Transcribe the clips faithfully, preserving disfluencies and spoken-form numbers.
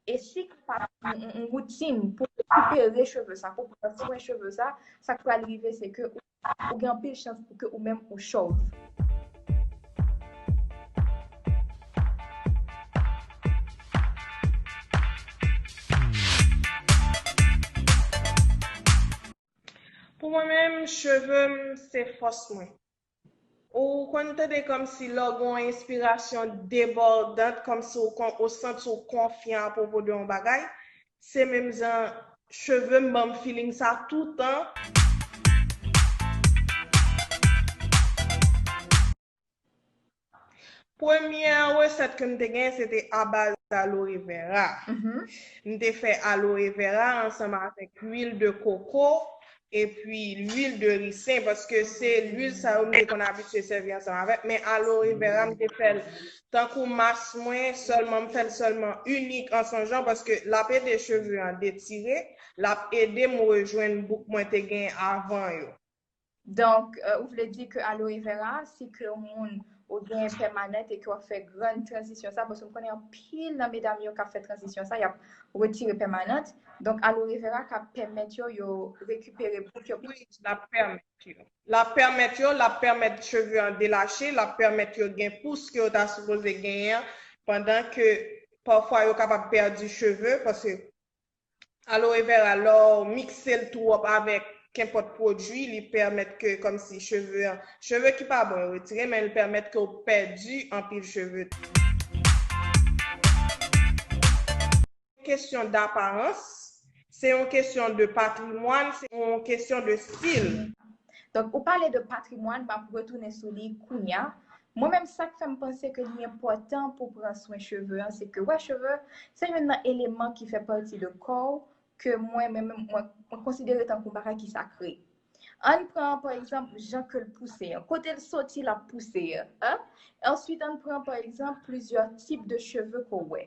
E si w pa yon, yon, yon woutin pou rekipere cheve sa, pou pran swen cheve sa, sa k pral rive se ke ou, ou gen anpil chans pou ke ou menm ou chòv. Pou mwen menm, cheve m se fòs mwen. Ou konn tande kòmsi lè w gen yon enspirasyon debòdant, kòmsi w kon, ou santi w konfyan apwopo de yon bagay. Se menm jan cheve m ban m feeling sa toutan. Premyè resèt ke m te genyen, se te abaz aloe vera. M te fè aloe vera ansanm avèk lwil de koko epi lwil de risen, paske se lwil sa yo m te konn abitye sèvi ansanm avèk. Men aloe vera, m te fè l tankou mas mwen, sèlman m fè l sèlman inik an sonjan, paske l ap ede cheve an detire, l ap ede m rejwenn bouk mwen te gen avan yo. Donk, euh, ou vle di ke aloe vera, si ke yon moun ou gen pèmanant e ke w ap fè grann tranzisyon sa, paske m konnen anpil nan medam yo k ap fè tranzisyon sa, y ap retire pèmanant. Donk, aloe vera ka pèmèt yo, yo rekipere bouk yo. Wi, l ap pèmèt yo. L ap pèmèt yo, l ap pèmèt cheve an delache, l ap pèmèt yo gen pous ke yo ta sipoze genyen an, pandan ke pafwa yo kapab pèdi cheve, paske aloe vera, lè w mikse l twòp avèk kenpòt pwodui, li pèmèt ke, kòmsi cheve an, cheve ki pa bon yo retire, men li pèmèt ke w pèdi anpil cheve tou. Kesyon daparans, se yon kesyon de patrimwàn, se yon kesyon de stil. Donk, ou pale de patrimwàn, m ap retounen sou li kounya. Mwen menm, sa k fè m panse ke li enpòtan pou pran swen cheve an, se ke, wè, cheve, se youn nan eleman ki fè pati de kò w, ke mwen menm, mwen, mwen konsidere tankou yon bagay ki sakre. Ann pran, pa egzanp, jan ke l pouse an. Kote l soti, l ap pouse an, an? Answit, ann pran, pa egzanp, plizyè tip de cheve ke w wè.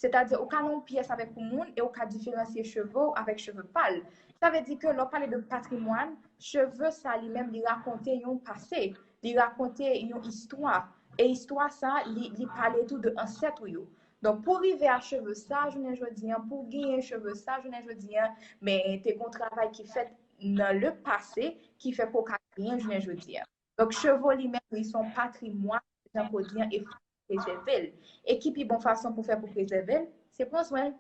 Sètadi, ou ka nan yon pyès avèk yon moun e ou ka diferansye cheve w avèk cheve pa l. Sa vle di ke lè w pale de patrimwàn, cheve sa li menm, li rakonte yon pase, li rakonte yon istwa. E istwa sa, li, li pale tou de ansèt ou yo. Donk, pou rive a cheve sa, jounen jodi an, pou w genyen cheve sa, jounen jodi an, men te gen yon travay ki fèt nan le pase ki fè ke w ka genyen jounen jodi an. Donk, cheve w li menm, li se yon patrimwàn, jan ke w di an, e fò w prezève l. E ki pi bon fason pou fè pou prezève l, se pran swen l.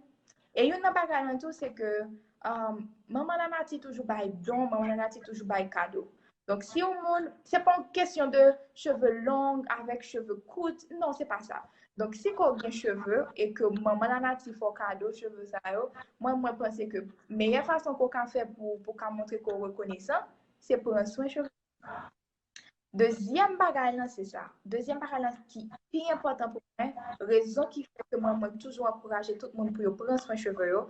E youn nan bagay lan tou, se ke, um, manman lanati toujou bay don, manman lanati toujou bay kado. Donk, si yon moun, se pa yon kesyon de cheve long avèk cheve kout, non, se pa sa. Donk, si ke w gen cheve e ke manman lanati fè w kado cheve sa yo, mwen, mwen panse ke meyè fason ke w ka fè pou, pou w ka montre ke w rekonesan, se pran swen cheve. Dezyèm bagay lan, se sa. Dezyèm bagay lan ki pi enpòtan pou mwen, rezon ki fè ke mwen, mwen toujou ankouraje tout moun pou yo pran swen cheve yo,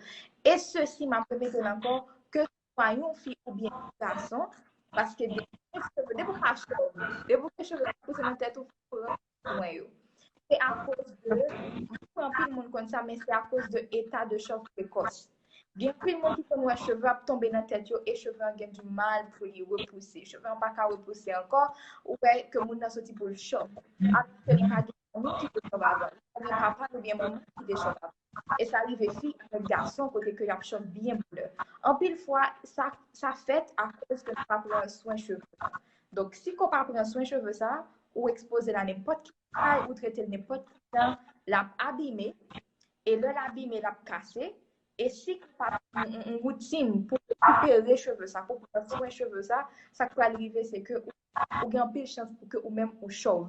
e sesi, m ap repete l ankò, ke swa yon fi oubyen yon gason, paske depi w gen cheve, depi w pa chòv, depi w gen cheve k ap pouse nan tèt ou, pran swen yo. Se akoz de, m kwè anpil moun konn sa, men se akoz de eta de chòv prekòs. Gen anpil moun ki konn wè cheve ap tonbe nan tèt yo e cheve an gen di mal pou li repouse. Cheve an pa ka repouse ankò, ou wè ke moun nan soti pou l chòv. Alòske li pa gen fanmi ki te chòv avan. Li pa gen papa oubyen manman ki te chòv avan. E sa rive fi avèk gason kote ke y ap chòv byen bonè. Anpil fwa, sa, sa fèt akoz ke nou pa pran swen cheve. Donk, si ke w pa pran swen cheve sa, ou ekspoze l a nenpòt ki bagay, ou trete l nenpòt ki jan, l ap abime. E lè l abime, l ap kase. E si ke w pa yon, yon, yon woutin pou rekipere cheve sa, pou pran swen cheve sa, sa k pral rive, se ke ou, ou gen anpil chans pou ke ou menm ou chòv.